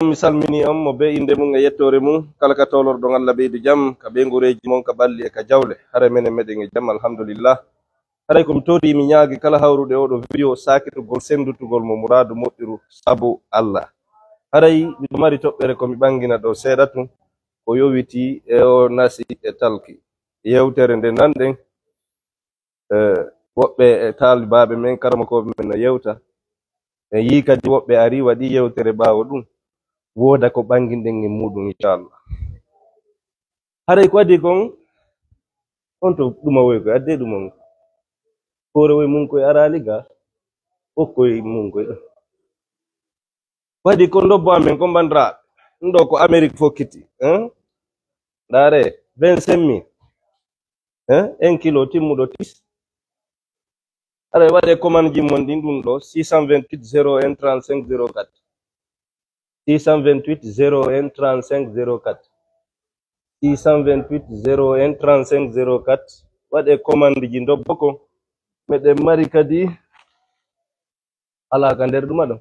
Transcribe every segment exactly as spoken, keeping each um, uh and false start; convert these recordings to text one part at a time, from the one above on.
Mi salminii on mo bee innde mum e yettoore mum, kala ka towlorɗon Alla ɓeydu jam, ka ɓeynguureeji mon, ka ɓalli e ka jawle. Haray menen meɗen e jam, alhamdulillah. Haray ko mi torii mi ñaagi kala hawruɗo e oo ɗoo video saakitugol senndutugol mo muraadu moƴƴuru sabu Alla. Haray miɗo mari toɓɓere ko mi ɓangina ɗoo seeɗa tun, ko yowitii e oo nasi e talki. Yewtere nde nanɗen, eh, woɓɓe e taalibaaɓe men, karamokooɓe men no yewta. En yii kadi woɓɓe arii waɗii yewtere ɓaawo ɗun. Wooda ko ɓanginɗen e muuɗum, inchallah. Haray ko adii kon, on to ɗumawoy koy, addee ɗumawoy. Koore woy mun koy araali ga, okkoy mun koy ɗo. Ko adii kon, ndobbo amen kon, bandiraaɓe. Ɗum ɗo ko Amérique fokkiti, hein? Ndaare, vingt-cinq mille. Hein? Un kilo timmuɗo tis. Haray waɗee commande ji mon ɗin ɗum ɗo, six cent vingt-huit zéro un trente-cinq zéro quatre. Six cent vingt-huit zéro un trente-cinq zéro quatre. Six cent vingt-huit zéro un trente-cinq zéro quatre. Waɗee commande ji ndobbo ko. Meɗen mari kadi alaa ka nder ɗuma ɗon.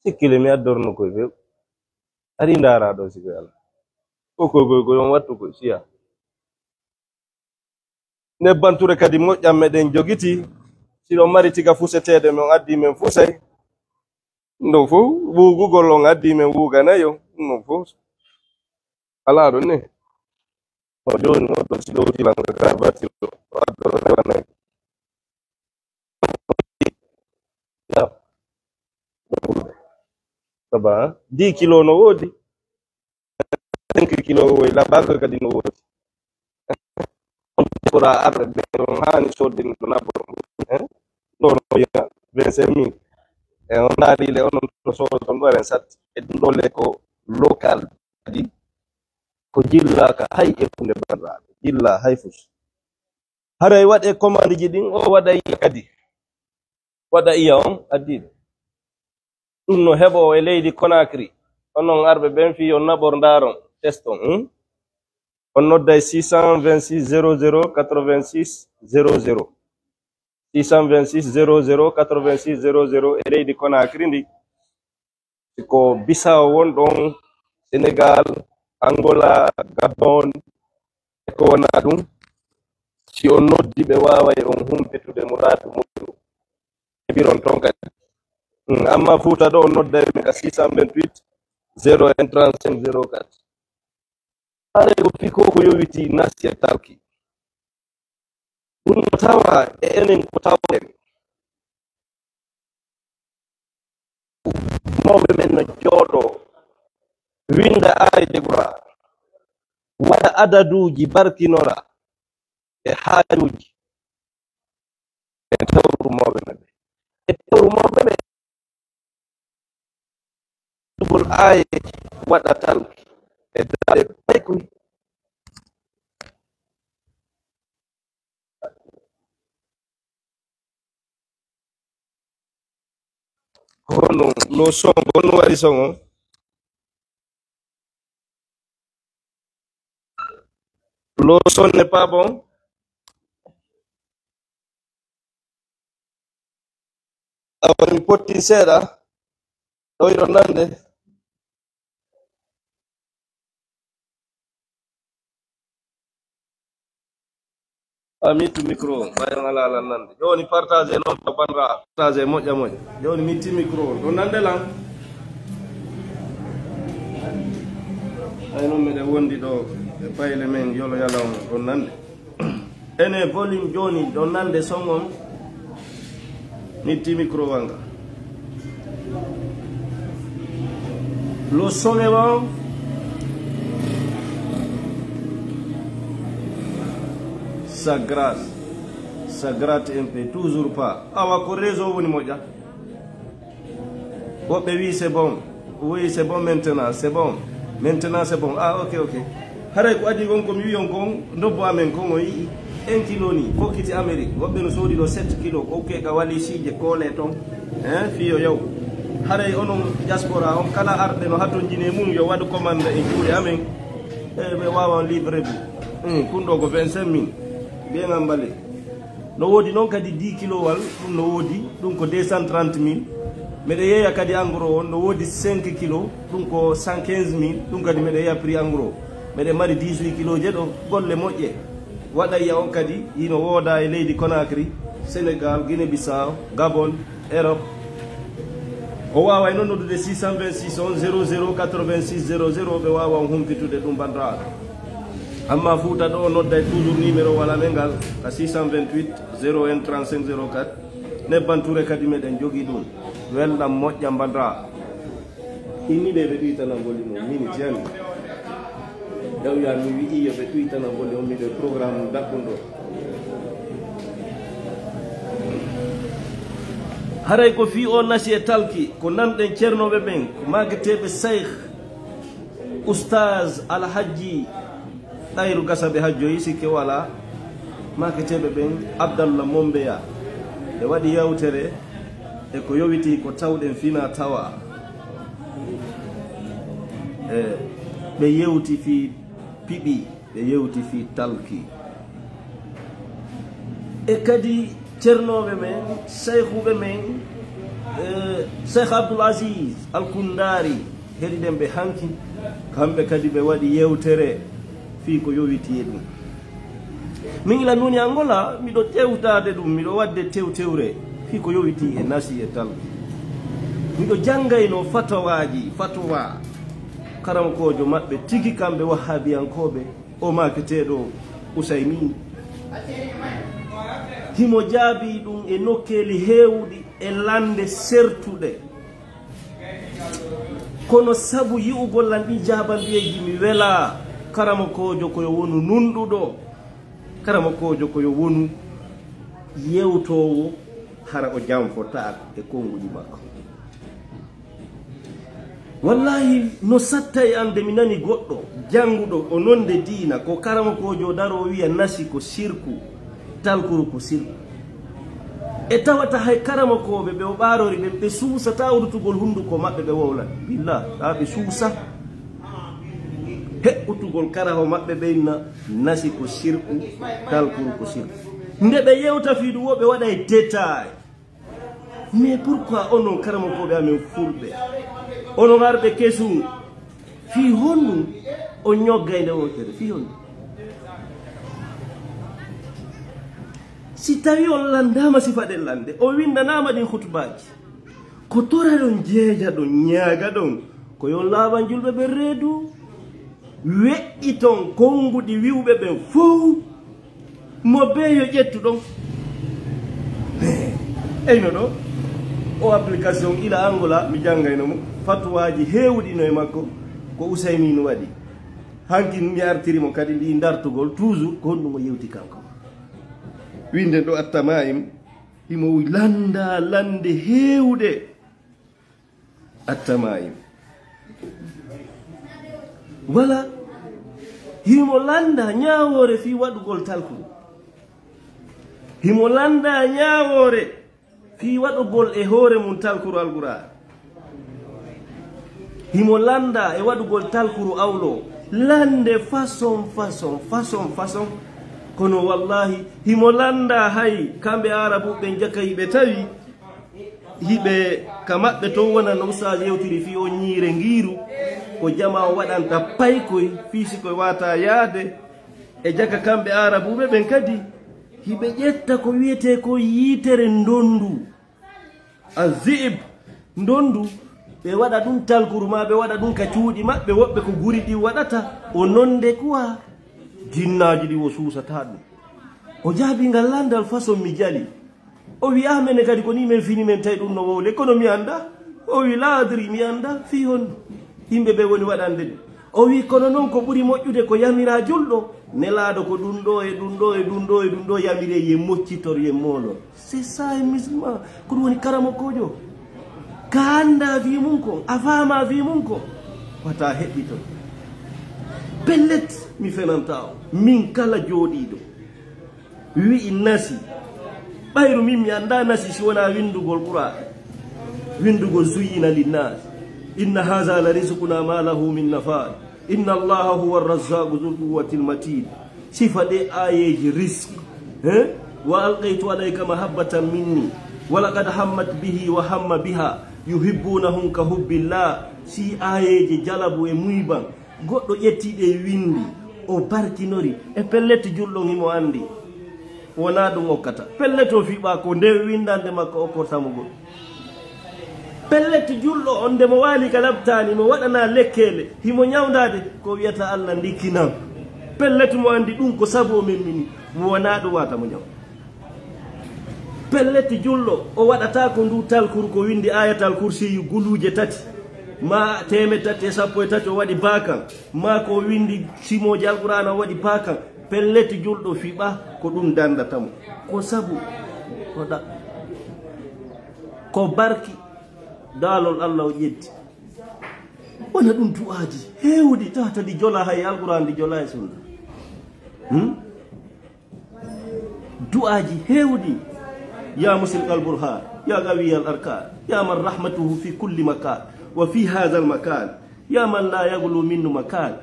Sikkile mi addorno koy few. Ari ndaara ɗo si koy alaa. Ko koy koy koy on wattu koy siya. Nebban ture kadi moƴƴan meɗen jogiti. Si ɗon mari tiga fuseteede men on addi men fusay. Ɗum fof wuugugol on addi men wuuganayo. Ɗum fof alaa ɗon ne. O jooni o ɗo si ɗowti lan ka batir o addo rewa nayi. Saba, dix kilo no woodi. Cinq kilo woodi, labbaako kadi no woodi. Ɓura arɓe ɓe on haani soodde ɗum to nabbo. Eh? Ɗo no wiya vingt-cinq mille. E on ndaari le onon to soodo ton ɗo en satti. E ɗum ɗo le ko local kadi. Ko jillaaka hay e hunde bandiraaɓe. Jilla hay fus. Haray waɗee commande ji ɗin, o waɗa iya kadi. Waɗa iya on addiiɗo. Ɗum no heɓoo e leydi Conakry. Onon arɓe ɓen fii on naɓor ndaaron, teston, hmm? On nodday six cent vingt-six zéro zéro quatre-vingt-six zéro zéro. Six cent vingt-six zéro zéro quatre-vingt-six zéro zéro e leydi Conakry ndi. Si ko Bissau won ɗon, Senegal, Angola, Gabon, e ko wonaa ɗum, si on noddi ɓe waaway on humpitude muraadu muɗum. Heɓiron ton kadi. Mm, amma Fuuta ɗo on nodday ɓe ka six cent vingt-huit zéro un trente-cinq zéro quatre. Haray ko fii ko ko yowitii nasi e talki. Ɗum no tawa e enen ko tawɗen. Mawɓe men no jooɗoo, winnda aayde Qur'aana, waɗa adaduuji, barkinora e haajuuji. En tawru mawɓe maɓɓe. En tawru mawɓe ɓe. Tugol aayeeji waɗa talki e daaɗe paykoy. Ko honno no son, honno waɗi son on? Le son n'est pas bon. Awa mi potti seeɗa. Ɗo hiɗon nande. A mi ittu micro on, ɓay on alaa lan nande. Jooni partage non to bandira. Partage moƴƴa moƴƴa. Jooni mi itti micro on. Ɗon nande lan. Ay non meɗen wondi ɗo e payle men yolo yala on ɗon nande. Ene volume jooni ɗon nande son on. Mi itti micro wanga. Lo son est bon. Ça gratte. Ça gratte un peu. Toujours pas. Awa ko réseau woni moƴƴa. Woɓɓe wi c'est bon. Oui, c'est bon maintenant, c'est bon. Maintenant, c'est bon. Ah, ok, ok. Haray ko adii kon ko mi wi'i on kon, ndobbo amen kon o yi'i un kilo ni, fokkiti Amérique. Woɓɓe no soodi ɗo sept kilo, ko ukkee ka waliisiije, koolee ton. Hein, fii yo yaw. Haray onon diaspora on, kala arɓe no hatonjini e mun, yo waɗu commande e juuɗe amen. E, ɓe waawa on livrer du. Hmm, kun ɗo ko vingt-cinq mille. Bien emballé. No woodi non kadi dix kilowal, ɗum no woodi, ɗum ko deux cent trente mille. Meɗen yeeya kadi en gros on no woodi cinq kilos, ɗum ko cent quinze mille, ɗum kadi meɗen yeeya prix en gros. Meɗen mari dix-huit kilos je ɗo, golle moƴƴe. Waɗayya on kadi hino wooda e leydi Conakry, Sénégal, Guinée-Bissau, Gabon, Europe. O waaway noon noddude six cent vingt-six on zéro zéro quatre-vingt-six zéro zéro, ɓe waawa on humpitude ɗum, banndiraaɓe. Amma Fuuta ɗo, nodday toujours numéro wala men ngal ka six cent vingt-huit zéro un trente-cinq zéro quatre. Nebban Ture kadi meɗen jogii ɗum. Welɗam moƴƴa mbanda. Inni ɓe ɓe ɗuytana volume on, mini jami. Dawya mi wi'i yo ɓe ɗuytana volume on, miɗo e programme daɓɓundo. Haray ko fii o nasi e talki, ko nanɗen ceernooɓe ɓen, ko maaketeeɓe Seykh Ustaaz Alhajji Ɗayru Gasaɓe Hajjoyi, sikke walaa, maaketeeɓe ɓen, Abdallah Mombeya, ɓe waɗi yewtere e ko yowitii ko tawɗen fina tawa. E ɓe yewti fii piɓi, ɓe yewti fii talki. E kadi ceernooɓe men, seyhuɓe men, e Seykh Abdul Aziz Al Kundaari, heɗiɗen ɓe hanki, kamɓe kadi ɓe waɗi yewtere fii ko yowitii e ɗum. Min ila nuuni Angola, miɗo tewtaade ɗum, miɗo waɗde tewtewre fii ko yowitii e nasi e talki. Miɗo janngayno fatawaaji, fatawa karamokoojo maɓɓe tigi, kamɓe wahhaabiyankooɓe, o maaketeeɗo Usaymin. Himo jaabii ɗum e nokkeeli heewuɗi e lande sertuɗe. Kono sabu yi'ugol lan ɗin jaabandeeji, mi welaa. Karamokoojo ko yo wonu nunɗuɗo. Karamokoojo ko yo wonu yewtoowo, hara o janfotaako e konnguɗi makko. Wallaahi, no satta e an nde mi nani goɗɗo jannguɗo o nonde diina, ko karamokoojo daroo wi'a nasi ko sirku, talkuru ko sirku. E tawata hay karamokooɓe ɓe o ɓaarori ɓen, ɓe suusataa uddutugol hunnduko maɓɓe ɓe wowla. Billah, haa ɓe suusa. Heɓɓutugol karaho maɓɓe ɓe inna nasi ko sirku, talkuru ko sirku. Nde ɓe yewta fii ɗum, wo ɓe waɗa e détail. Mais pourquoi onon karamokooɓe amen fulɓe, onon arɓe kesun, fii honɗum on ñoggay nde wontere? Fii honɗum? Si tawi on lanndaama sifa ɗen lande, on winndanaama ɗin khutbaaji, ko toraɗon, jeejaɗon, ñaagaɗon, ko yo on laaɓan julɓe ɓen reedu, weƴƴiton konnguɗi wi'uɓe ɓen fow, mo bee yo ƴettu ɗon. Eyno ɗo, o application ila Angola, mi janngayno mo, fatuwaaji heewuɗi no e makko, ko Usaymiinu waɗi. Hanki mi artiri mo kadi ndi dartugol, toujours ko honɗum o yewti kanko. Winnde ɗo At-Tamaa'im, himo lannda lande heewuɗe. At-Tamaa'im. Wala, himo lannda ñaawoore fii waɗugol talkuru. Himo lannda ñaawoore fii waɗugol e hoore mun talkuru Alqur'aan. Himo lannda e waɗugol talkuru awlo. Lande façon, façon, façon, façon. Kono wallaahi, himo lannda hay kamɓe Aarabu ɓen jaka hiɓe tawi hiɓe ka maɓɓe ton wona no Ustaaz yewtiri fii on ñiire ngiiru, ko jamaa o waɗanta paykoy fii si koy waata yaade e jaka kamɓe Aarabuɓe ɓen kadi, hiɓe ƴetta ko wi'etee ko yiitere ndondu. Azzi'ib, ndondu, ɓe waɗa ɗum talkuru maa ɓe waɗa ɗum ka cuuɗi maɓɓe, woɓɓe ko guri ɗin waɗata, o nonde kuwa, jinnaaji ɗin o suusataa ɗum. O jaabii ngal landal façon mi jali. O wi'i, "Ah, menen kadi ko nii men fini men tawi ɗum no wowle, kono mi anndaa." O wi'i, "Laa adri, mi anndaa fii honɗum yimɓe ɓe woni waɗande ɗum." O wi'i, "Kono non ko ɓuri moƴƴude ko yamiraa julɗo, Nelaaɗo ko ɗum ɗo e ɗum ɗo e ɗum ɗo e ɗum ɗo yamiree, ye moccitor, ye moolor." C'est ça, un musulman. Ko ɗum woni karamokoojo. Ka anndaa fii mun kon, a faamaa fii mun kon, wata heɓɓito. Pellet, mi fenantaa on. Min kala jooɗiiɗo wi'i nasi. Ɓayru min mi anndaa nasi si wonaa winndugol Qur'aan. Winndugol zuyyina linnaas. Inna haza la rizquna ma lahu min nafaad. Inna Allaha huwa arrazzaqu dhul quwwatil matin. Sifa ɗe aayeeji riski. He? Wa alqaytu alayka mahabbatan minni. Wa laqad hammat bihi wa hamma biha. Yuhibbunahum ka hubbillah. Si aayeeje jalabu e muyban, goɗɗo ƴetti ɗe windi, o barkinori, e pellet julɗo on himo anndi. Wonaa ɗum okkata. Pellet o fiɓa ko nde windande makko okkorta mo goɗɗum. Pellet julɗo on nde mo waali ka labtaani, mo waɗanaa lekkeele, himo ñawndaade, ko wiyata Allah ndikkinam. Pellet mo anndi ɗum ko sabu o memmini, wonaa ɗum wata mo ñaw. Pellet julɗo, o waɗata ko ndu talkuru ko windi Ayatal Kursiyu guluuje tati, ma teemeɗɗe tati e sappo e tati o waɗi baakan, ma ko windi simooji Alqur'aana o waɗi baakan. Pellet julɗo fiɓa ko ɗum dandata mo. Ko sabu, ko ɗa-, ko barki daalol Allah o ƴetti. Wona ɗum du'aaji heewuɗi tawata ɗi jola hay Alqur'aan, ɗi jola e Sunna. Hmm? Du'aaji heewuɗi. يا مسرق البرهان، يا قوي الأركان، يا من رحمته في كل مكان وفي هذا المكان، يا من لا يغلو منه مكان،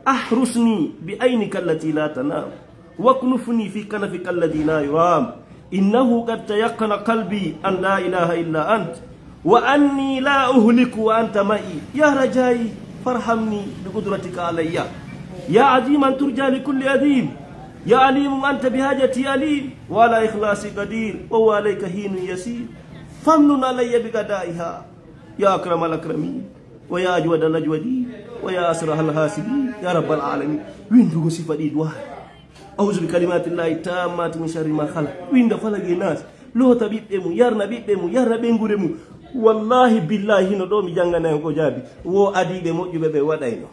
احرسني بعينك التي لا تنام، واكنفني في كنفك الذي لا يرام، إنه قد تيقن قلبي أن لا إله إلا أنت، وأني لا أهلك وأنت معي، يا رجائي فارحمني بقدرتك علي، يا عظيما ترجى لكل عظيم، يا عليم أنت بحاجتي عليم، وعلى إخلاصي قدير، وهو عليك هين يسير، فامنن علي بقضائها، يا أكرم الأكرمين، ويا أجود الأجودين، ويا أسرح الحاسدين، يا رب العالمين. Windugo sifa ɗi du'a. أعوذ بكلمات الله التامات من شر ما خلق. Winda Falaq e Naas. Loota ɓiɓɓe mum, yarna ɓiɓɓe mum, yarna ɓeynguure mum. Wallaahi, billaahi, hino ɗoo mi janngana en ko jaabi. Wo adiiɓe moƴƴuɓe ɓe waɗayno.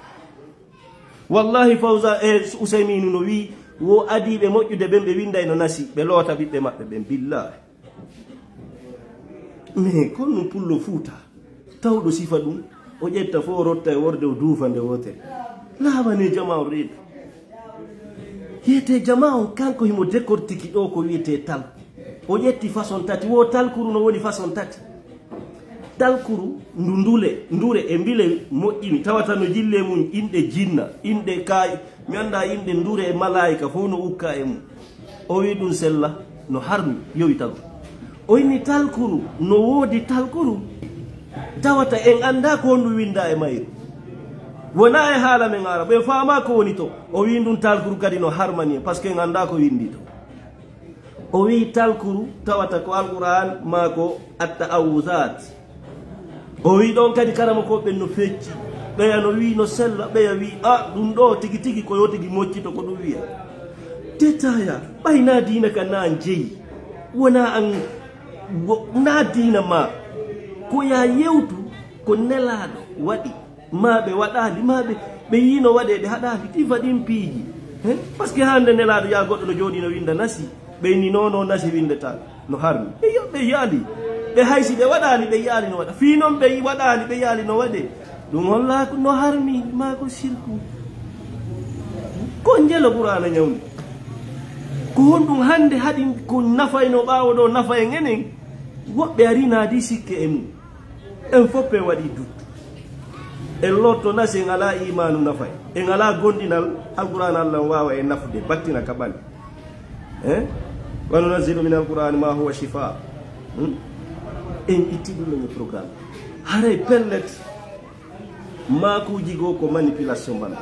Wallaahi, Fawza e Usaymiinu no wi'i, wo adiiɓe moƴƴude ɓen ɓe winndayno nasi, ɓe loota ɓiɓɓe maɓɓe ɓen, billaahi. Mais kon no pullo Fuuta, tawɗo sifa ɗum, o ƴetta fof o rotta e worde o duufa nde wootere. Laaɓanee jamaa on reedu. Yiyetee jamaa on kanko himo décortiquer ɗoo ko wiyetee talku. O ƴetti façon tati, wo talkuru no woni façon tati. Talkuru ndu ndule, ndure e mbile moƴƴini, tawata no jillee mum inɗe jinna, inɗe kaay, mi anndaa inɗe ndure e malaayika fof no ukka e mum. O wi'i ɗum sella, no harmi, yowitagol. O inni talkuru, no woodi talkuru, tawata en anndaa ko honɗum winndaa e mayru. Wonaa e haala men Arabu, en faamaa ko woni to. O wi'i ɗum talkuru kadi no harmani en, parce que en anndaa ko winndii to. O wi'i talkuru tawata ko Alqur'aan maa ko At-Ta'awuzaat. O wi'i ɗon kadi karamokooɓe ɓen no fecci. Ɓeya no wi'i no sella, ɓeya wi'i, "Ah, ɗum ɗoo tigi tigi ko yo tigi moccito ko ɗum wi'a." Detaya, ɓay naa diina ka naa jeyi. Wonaa an, wo-, naa diina maa. Ko yaa yewtu ko Nelaaɗo waɗi. Maa ɓe waɗaali, maa ɓe, ɓe yiino waɗee, ɓe haɗaali, ɗi faɗin piiji. He? Parce que hannde Nelaaɗo yaa goɗɗo no jooɗii no winnda nasi, ɓe inni non, non, nasi winndetaako, no harmi. Ɓe yo-, ɓe yaali, ɓe hay si ɓe waɗaali, ɓe yaali no waɗa. Fii non ɓe waɗaali, ɓe yaali no waɗee. Ɗum holla ko no harmi, maa ko sirku. Ko njelo Qur'aana ñawni. Ko honɗum hannde haɗi ko nafayno ɓaawo ɗoo nafa en enen? Woɓɓe arii naadi sikke e mum. En fof en waɗi dut. En lotto na si en alaa iimaanu nafay. En alaa gondinal Alqur'aan Allah on waawa en nafude, battina ka ɓalli. Eh? "Wa nunazzilu min alqur'ani ma huwa shifa." Hmm? En itti ɗum e programme. Haray pellet, maakuuji goo ko manipulation mbanɗa.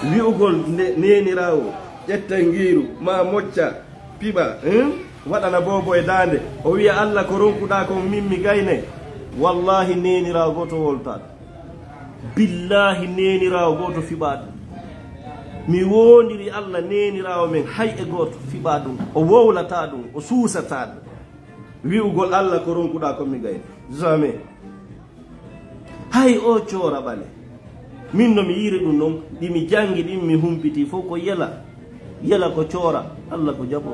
Wi'ugol nde neeniraawo, ƴetta ngiiru, maa mocca, piɓa, hmm? Waɗana boobo e daande, o wi'a, "Allah ko ronkuɗaa kon min mi gaynay." Wallaahi, neeniraawo gooto wowlataa ɗum. Billaahi, neeniraawo gooto fiɓaa ɗum. Mi woondiri Allah, neeniraawo men, hay e gooto fiɓaa ɗum. O wowlataa ɗum, o suusataa ɗum. Wi'ugol, "Allah ko ronkuɗaa kon mi gaynay." Jamais. Hay o coora ɓale. Min no mi yiiri ɗum non, ɗi mi janngi ɗin, mi humpiti fof ko yela. Yela ko coora, Allah ko jaɓo.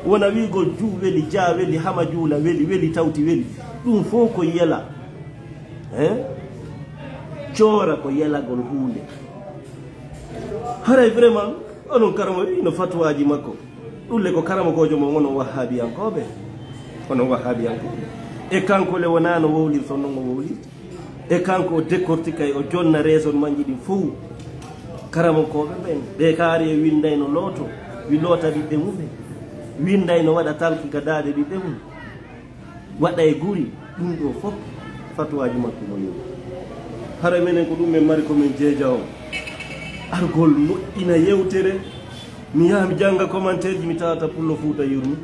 Wona wi'ugol juu weli, jaa weli, hama juula weli, weli tawti weli. Ɗum fof ko yela. Eh? Coora ko yelagol huunde. Haray vraiment, onon karamo wi no fatuwaaji makko. Ɗum le ko karamokoojo mon, onon wahhaabiyankooɓe. Onon wahhaabiyankooɓe. E kanko le wonaa no wowlirton non o wowlirta. E kanko o décortiquay, o jonna raisonnementji ɗin fow. Karamokooɓe ɓen, ɓe kaari e winndayno looto, wi loota ɓiɓɓe mum ɓen. Winndayno waɗa talki ka daaɗe ɓiɓɓe mum. Waɗa e guri, ɗum ɗoo fof fatuwaaji makko mo yewi. Hara menen ko ɗum men mari ko men jeeja on. Argol moƴƴina yewtere, mi yaha mi jannga commentaire ji, mi tawata pullo Fuuta yurmi.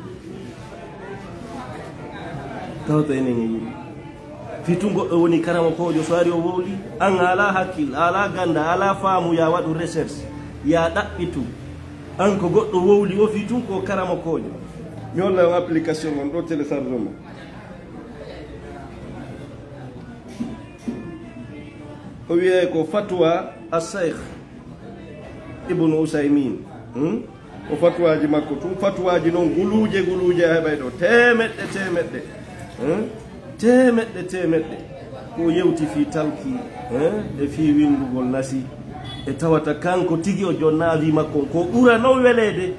Tawata enen e yurmi. Fii tun goɗɗo woni karamokoojo, so ari o wowli, an a alaa hakkil, a alaa ganda, a alaa faamu, ya waɗu recherche, ya ɗaɓɓitu. An ko goɗɗo wowli o fii tun ko karamokoojo. Mi holla on application on ɗo télécharge mo. O wi'ay ko Fatwa As-Shaykh Ibnu Usaymin. Hmm? Ko fatuwaaji makko tun, fatuwaaji non guluuje, guluuje a heɓay ɗo. Teemeɗɗe, teemeɗɗe. Hmm? Teemeɗɗe, teemeɗɗe. Ko o yewti fii talki, hmm? E fii winndugol nasi. E tawata kanko tigi o jonnaa avis makko on. Ko ɓura non weleede.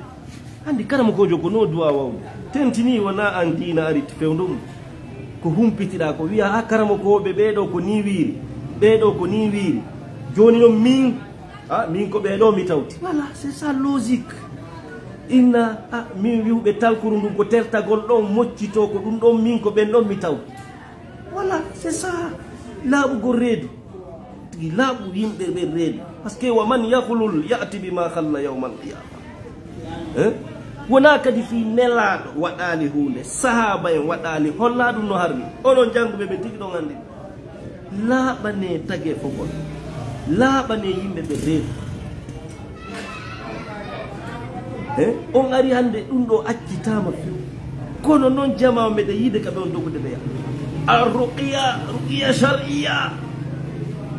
Anndi karamokoojo ko no du'a wawde. Tentinii wonaa an diina ari fewndo ɗum. Ko humpitiɗaa ko wi'a, "A karamokooɓe ɓee ɗoo ko nii wiiri, ɓee ɗoo ko nii wiiri." Jooni non min, a, min ko ɓee ɗoo mi tawti. Voilà, c'est ça logique. Inna, a, min wi'uɓe talkuru ndun ko tertagol ɗon moccitoo ko ɗum ɗon min ko ɓen ɗon mi tawti. Voilà, c'est ça. Laaɓugol reedu. Tigi laaɓu yimɓe ɓen reedu. Parce que wa man yahlul ya'ti bima halla yawmal qiyama. Eh? Wonaa kadi fii nelaaɗo waɗaali huunde, sahaaba en waɗaali, hollaa ɗum no harmi. Onon jannguɓe ɓe tigi ɗon anndi. Laaɓanee tageefo ngon. Laaɓanee yimɓe ɓe reedu. Eh? On ari hannde ɗum ɗo accitaama few. Kono non jamaa meɗen yiide ka ɓe on dogude ɓe yaha. Ar ruqiya, ruqiya shar'iyya.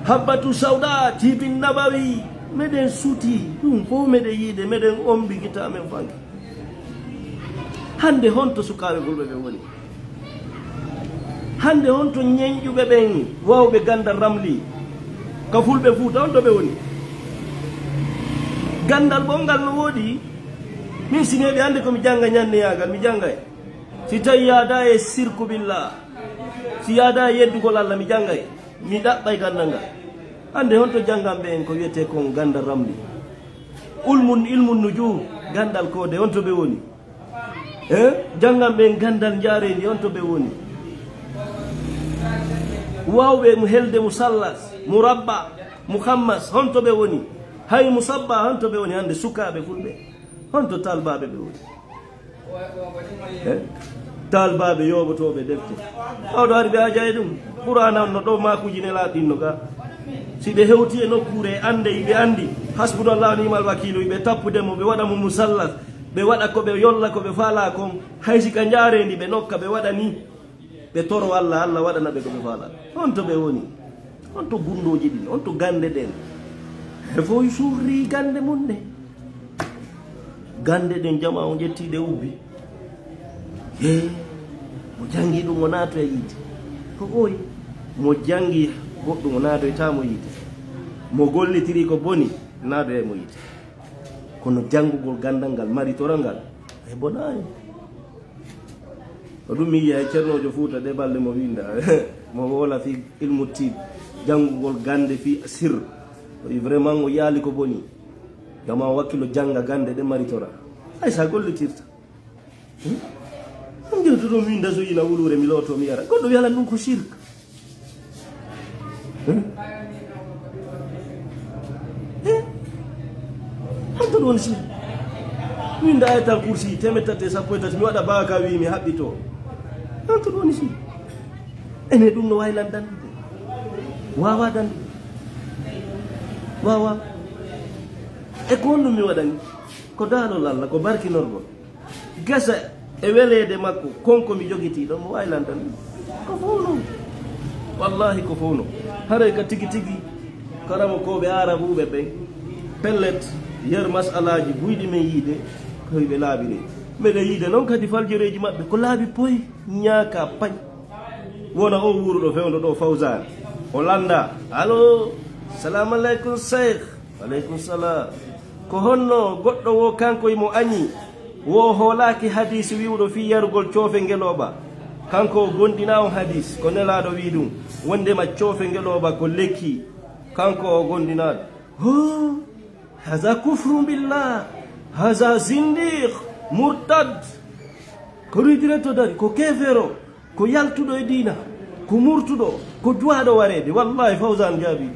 Habbatu sauda, tibin nabawi. Meɗen suti, ɗum fof meɗen yiide, meɗen ombi gita men fanki. Hannde honto sukaaɓe fulɓe ɓe woni? Hannde honto ñenƴuɓe ɓen wawɓe gandal ramli? Ka fulɓe Fuuta honto ɓe woni? Gandal ɓonngal no woodi. Min si neeɓi hannde ko mi jannga ñanneyaagal, mi janngay. Si tawi yaada e sirku billah, si yaada e yeddugol Allah, mi janngay. Mi ɗaɓɓay gandal ngal. Hannde honto jannganɓe en ko wi'etee kon gandal ramli? Ulmun, ilmun nujum, gandal koode, honto ɓe woni? Eh? Jannganɓe en gandal njaareendi, honto ɓe woni? Wawɓe mu helde musallas, murabba, muhammas, honto ɓe woni? Hay musabba, honto ɓe woni hannde sukaaɓe fulɓe? Honto talbaaɓe ɓe woni? Eh? Talbaaɓe yooɓotooɓe defte. Oɗo ari ɓe aja e ɗum. Qur'aana on no ɗo maakuuji nelaaɗo ɗin no ga. Si ɓe hewti e nokkuure e annde, ɓe anndi. Hasbunallahu wa ni'mal wakiilu, ɓe tappude mo, ɓe waɗa mo musallas. Ɓe waɗa ko ɓe yolla ko ɓe faalaa kon. Hay si ka njaareendi ɓe nokka, ɓe waɗa ni. Ɓe toro Allah, Allah waɗana ɓe ko ɓe faalaa. Honto ɓe woni? Honto gunndooji ɗin? Honto gannde ɗen? E fof surri gannde mum ɗe. Gannde ɗen jamaa o ƴetti ɗe ubbi. He, mo janngi ɗum o naatoya yiite. Ko ɓooyi? Mo janngi goɗɗum o naatoytaa mo yiite. Mo gollitiri ko boni, naatoya mo yiite. Kono janngugol ganndal ngal, maritoral ngal, e bonaani. Ko ɗum mi yi'i hay Ceernoojo Fuuta ɗe balɗe mo winnda, mo woola fii ilmu tib, janngugol gannde fii sir. O wi'i vraiment o yaali ko boni. Gama o wakkilo jannga gannde ɗe maritora. Hay sa gollitirta. Hmm? Ɗum jewtuɗo mi winnda so ina wuluure mi looto mi yara. Goɗɗo wi'alan ɗum ko sirk. Hmm? Eh? Honto ɗum woni si? Mi winnda Ayatal Kursi, teemeɗɗe tati e sappo e tati, mi waɗa baaka, wi mi haɓɓito. Honto ɗum woni si? Ene ɗum no waawi lan dandude? Waawaa dandude. Waawaa. E ko honɗum mi waɗani? Ko daalol Allah, ko barkinorgol. Gasa e weleede makko, kon ko mi jogitii ɗon, mo waawi lantan ɗum. Ko fow non. Wallahi ko fow non. Haray ka tigi tigi, karamokooɓe aarabuuɓe ɓen, pellet, yer masalaaji buyɗi men yiide, ko ɓe laabiree. Meɗen yiide non kadi faljoreeji maɓɓe, ko laabi poy, ñaaka pañ. Wona o wuuruɗo fewndo ɗo Fawzan. O lannda. Allo, salamu aleykum, Cheikh. Aleykum salam. Ko honno goɗɗo wo kanko himo añi, wo hoolaaki hadiis wi'uɗo fii yarugol coofe ngelooba? Kanko o gondinaa on hadiis, ko Nelaaɗo wi'i ɗum, wondema coofe ngelooba ko lekki. Kanko o gondinaa ɗum. Hoo, haza kufrun billah, haza zindiq, murtad. Ko rujire to dari, ko keefeero. Ko yaltuɗo e diina, ko murtuɗo, ko duwaaɗo wareede. Wallahi, Fawzan jaabii.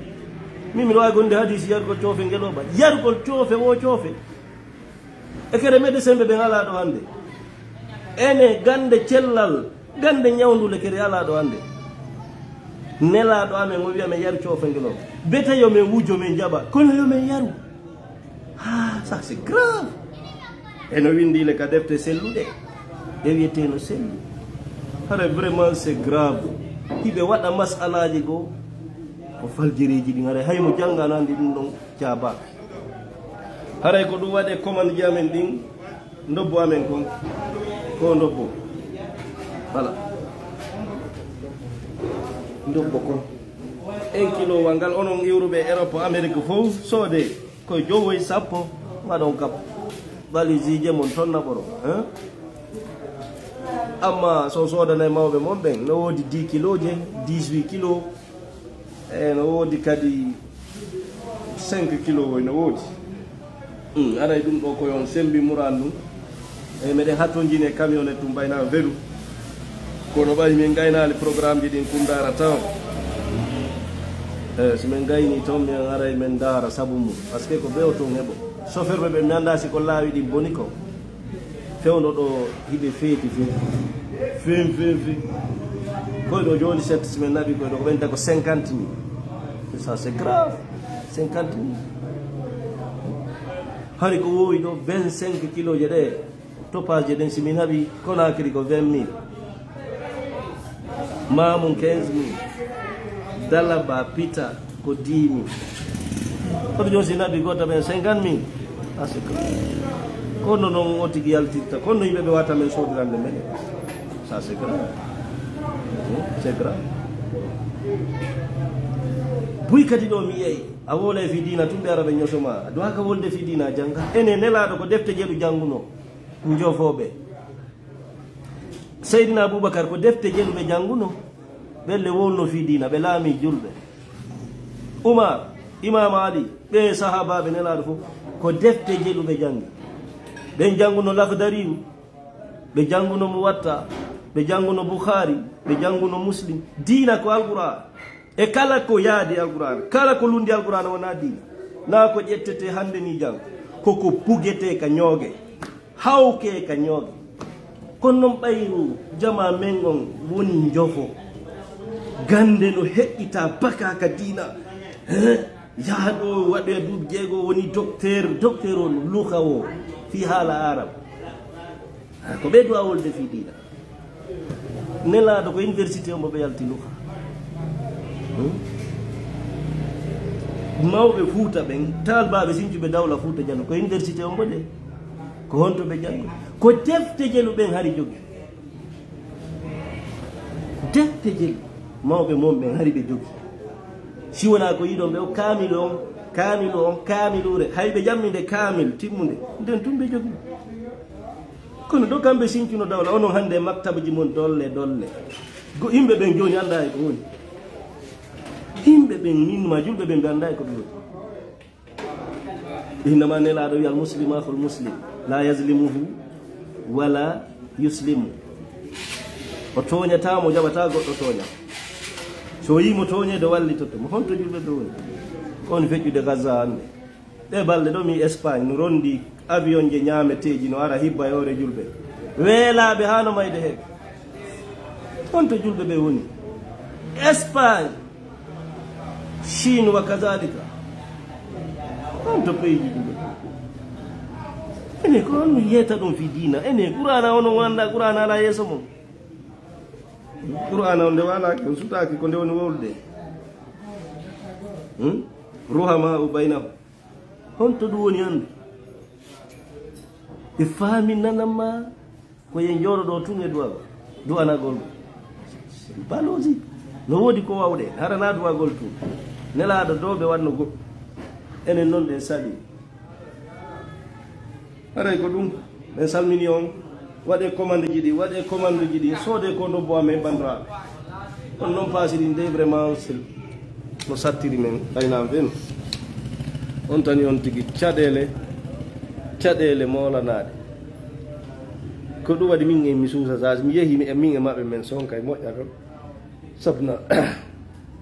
Min miɗo waawi gonde hadiisi yarugol coofe ngelooba. Yarugol coofe woo coofe. E kere médecin ɓe ɓen alaa ɗo hannde. Ene gannde cellal, gannde ñawndule kere alaa ɗo hannde. Nelaaɗo amen o wi'a men yar coofe ngelooba. Bete yo men wujo men jaɓa, kono yo men yaru. Ah, ça c'est grave. Eno winndii le ka defte selluɗe. Ɗe wi'etee no selli. Hara vraiment c'est grave. Hiɓe waɗa masalaaji goo. Ko faljereeji ɗin, hara hay mo janngaano anndi ɗum ɗon jaabaaka. Haray ko ɗum waɗe commande ji amen ɗin, ndobbo amen kon. Ko ndobbo. Voilà. Ndobbo kon. Un kilo wa ngal onon iwruɓe Europe, Amérique fow, soodee. Ko jowoy, sappo, ngaɗon kap. Valise je mon ton naɓoro, hein? Amma so soodanay mawɓe mon ɓen, no woodi dix kiloje, dix-huit kilo, e no woodi kadi cinq kilo woy no woodi. Hmm, aray ɗum ɗo ko yon sembi muran ɗum. E meɗen hattonjini e camionnette ɗum ɓayna velu. Kono ɓay min gaynaali programme ji ɗin kun ndaara tan. E si min gayni ton min aray min ndaara sabu mum. Parce que ko ɓe o ton heɓo. Chauffeur ɓe ɓe mi anndaa si ko laawi ɗin boni ko. Fewndo ɗo hiɓe feeti feeti. Fin, fin, fin. Koy ɗo jooni set si min naɓi koy ɗo ko ɓenta ko cinquante mille. Ça c'est grave. Cinquante mille. Hari ko wowi ɗo vingt-cinq kiloje ɗe. Topaaje ɗen si min haɓi Conakry ko vingt mille. Maamun quinze mille. Dalaba pita ko dix mille. Kono jooni si naɓi goto ɓen cinquante mille. Ah, c'est grave. Kono non o tigi yaltirta. Kono yimɓe ɓe wata men soodirande men. Ça c'est grave. Hmm, c'est grave. Buy kadi ɗo mi yeyi. A wolay fi diina tun ɓe ara ɓe ñosoma. A duwaka wolde fi diina janga. Ene nelaaɗo ko defte jeɗu janguno. Njofooɓe. Seydina Abubakar ko defte jeɗu ɓe janguno. Ɓelle wonno fi diina, ɓe laami julɓe. Umar, Imam Ali, ɓe sahaabaaɓe nelaaɗo fof, ko defte jeɗu ɓe jangi. Ɓen janguno Lakhdariyu, ɓe janguno Muwatta, ɓe janguno Bukhari, ɓe janguno Muslim. Diina ko Alqur'an. E kala ko yaadi Alqur'an, kala ko lundi Alqur'an wona diina. Na ko ƴettete hande ni jang, ko ko bugete ka ñooge. Hawke ka ñooge. Kono non ɓayru jama men on woni njofo. Gande no heƴƴita baka ka diina. Eh? Yaha ɗo waɗoya duuɓi jeego woni docteur, docteur on luha o fi haala Arab. Ah, ko ɓe du'a wolde fi diina. Nelaaɗo ko université on mo ɓe yalti luha. Hmm? Mawɓe Fuuta ɓen, taalbaaɓe sincuɓe dawla Fuuta Jallo, ko université on mo de. Ko honto ɓe janngi? Ko defte jelu ɓen hari jogi. Defte jelu mawɓe mon ɓen hari ɓe jogi. Si wonaa ko yiɗon ɓe o kaamilu on, kaamilu on, kaamiluure. Hay ɓe jammi nde kaamil timmunde, nden tun ɓe jogi. Kono ɗo kamɓe sincuno dawla, onon hannde e maktabaji mon dolle, dolle. Go yimɓe ɓen jooni anndaa e ko woni. Yimɓe ɓen, min ma julɓe ɓen, ɓe anndaa e ko ɓe woni. Innama nelaaɗo wi, "Al muslimu akhul muslim, la yazlimuhu wala yuslimu." O tooñataa mo, jaɓataa goɗɗo tooña. So o yii mo tooñeede, wallitoto mo. Honto julɓe ɓe woni? Ko woni feƴƴude Gaza hannde? Ɗee balɗe ɗo mi Espagne no rondi avion je ñaameteeji no ara hibba e hoore julɓe. Weelaaɓe haa no mayde heeɓe. Honto julɓe ɓe woni? Espagne, Chine wa kazalika. Honto peeji julɓe? Ene ko honno yeeta ɗum fi diina? Ene Qur'aana onon wonanda Qur'aana ala yeeso mon. Qur'aana on nde waalaaki, on sutaaki ko nde woni wowlude. Hmm? Ruhama u baynahum. Honto ɗum woni anndu? Ɓe faami nanan ma ko yen jooɗo ɗo tun e du'a, du'anagol. Balozi. No woodi ko wawɗe, hara na du'agol tun. Nelaaɗo dow ɓe wanno goɗɗum. Enen non ɗen saɗi. Haray ko ɗum, men salmini on, waɗe commande ji ɗi, waɗe commande ji ɗi, soode ko nobbo amen banndiraaɓe. On non paasi ɗin dey vraiment c'est no sattiri men, ɓaynaam fen. On tani on tigi caɗeele, caɗeele moolanaaɗe. Ko ɗum waɗi min en mi suusa, sa mi yehi mi, min e maɓɓe men sonka e moƴƴa ɗon. Sabna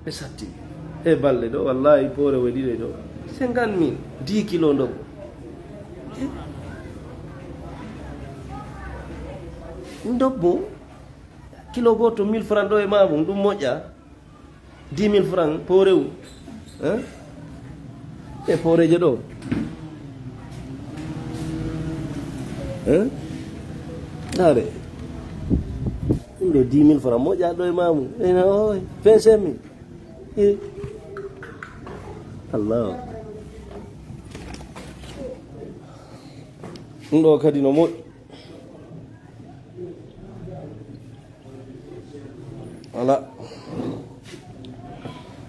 ɓe satti. E balɗe ɗo, wallahi, poore waɗi ɗo. Cinquante mille, dix kilo ndobbo. Ndobbo, kilo gooto mille francs ɗo e Maabo, ɗum moƴƴa. Dix mille francs, poorewu. Hein? E pooreeje ɗo. Hein? Ndaare. Ɗum ɗo dix mille francs, moƴƴa ɗo e Maamu. Ena, oy, vingt-cinq mille. Eh. Allah. Ɗum ɗo kadi no moƴƴi. Ala.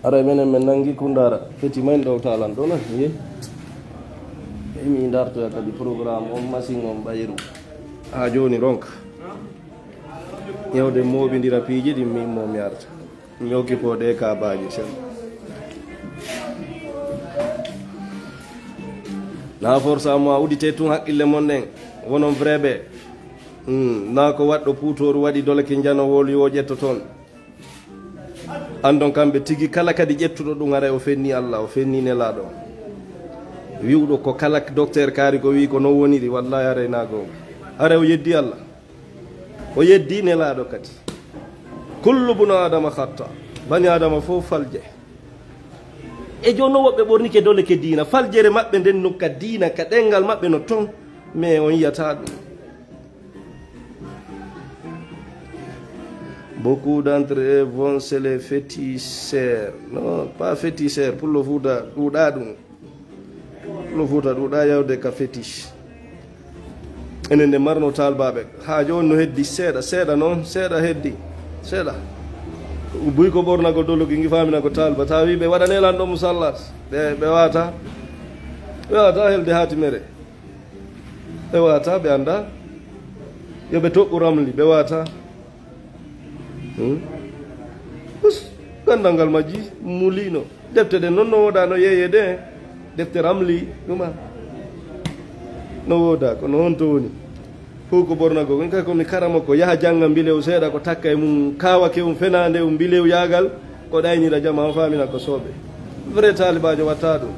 Ara menen men nangi kundaara. Feti men ɗo talan ɗo na, ye. E mi dartoya kadi programme on, machine on, ɓayru. Ha jooni ronka. Yewde mooɓindira piiji ɗin, min mo mi arta. Mi occupoo ɗe kaabaaji sen. Na forsa mo a udite tun haqqille mon ɗen. Wonon vrai ɓe. Hmm, na ko waɗɗo puutooru waɗi dole ki njanowol yo ƴetto toon. Andon kamɓe tigi kala kadi ƴettuɗo ɗum haray o fenni Allah, o fenni Nelaaɗo. Wi'uɗo ko kala docteur kaari ko wi'i ko non woniri, wallahi haray na goonga. Haray o yeddi Allah. O yeddi Nelaaɗo kadi. Kullu bunu Adama khatta. Bani Adama fof falje. E jooni non woɓɓe ɓornike dole ke diina. Faljere maɓɓe nden non ka diina, ka ɗemngal maɓɓe no ton. Mais on yi'ataa ɗum. Beaucoup d'entre eux vont chez les féticheurs. Non, pas féticheur, Pullo Fuuta ɗuuɗaa ɗum. Pullo Fuuta ɗuuɗaa yawde ka fétiche. Enen nde marno taalbaaɓe. Haa jooni no heddi seeɗa, seeɗa non, seeɗa heddi. Seeɗa. Buy ko ɓornagol dologi ngi faamina ko taalba. Tawi ɓe waɗane lan ɗon musallat. Ɓe, ɓe waata. Ɓe waata helde haatimere. Ɓe waata, ɓe annda. Yo ɓe toɓɓu ramli, ɓe waata. Hmm? Us, ganndal ngal majji, muliino. Defte ɗen non no wooda no yeeyede. Defte ramli, ɗuma. No wooda, kono honto woni? Fow ko ɓornagol. Min kay ko mi karamo ko yaha jannga mbilew seeɗa ko takka e mum, kaawake um, fenaande um, mbilew yaagal. Ko ɗaynira jama on faamina ko sooɓe. Vrai taalibaajo watta ɗum.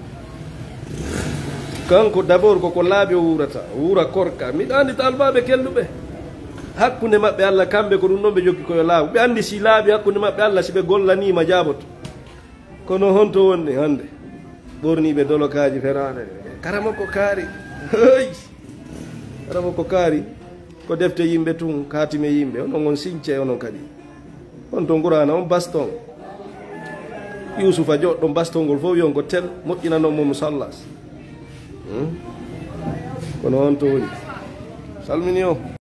Kanko d'abord ko ko laaɓi o wuurata, o wuura korka. Miɗo anndi taalibaaɓe kelɗuɓe. Hakkunde maɓɓe Allah kamɓe ko ɗum ɗon ɓe jokki ko yo laaɓu. Ɓe anndi si laaɓi hakkunde maɓɓe Allah si ɓe gollaniima jaaboto. Kono honto wonni hannde? Ɓorniiɓe dolokaaji feraande. Karamo ko kaari. Hey! Karamo ko kaari. Ko defte yimɓe tun, kaatime yimɓe. Onon on since onon kadi. On ton Qur'aana on baston. Yuusufa joɗɗon baston ngol fof wi'on ko tel, moƴƴinanon mo musallas. Hmm? Kono on to woni. Salmini on.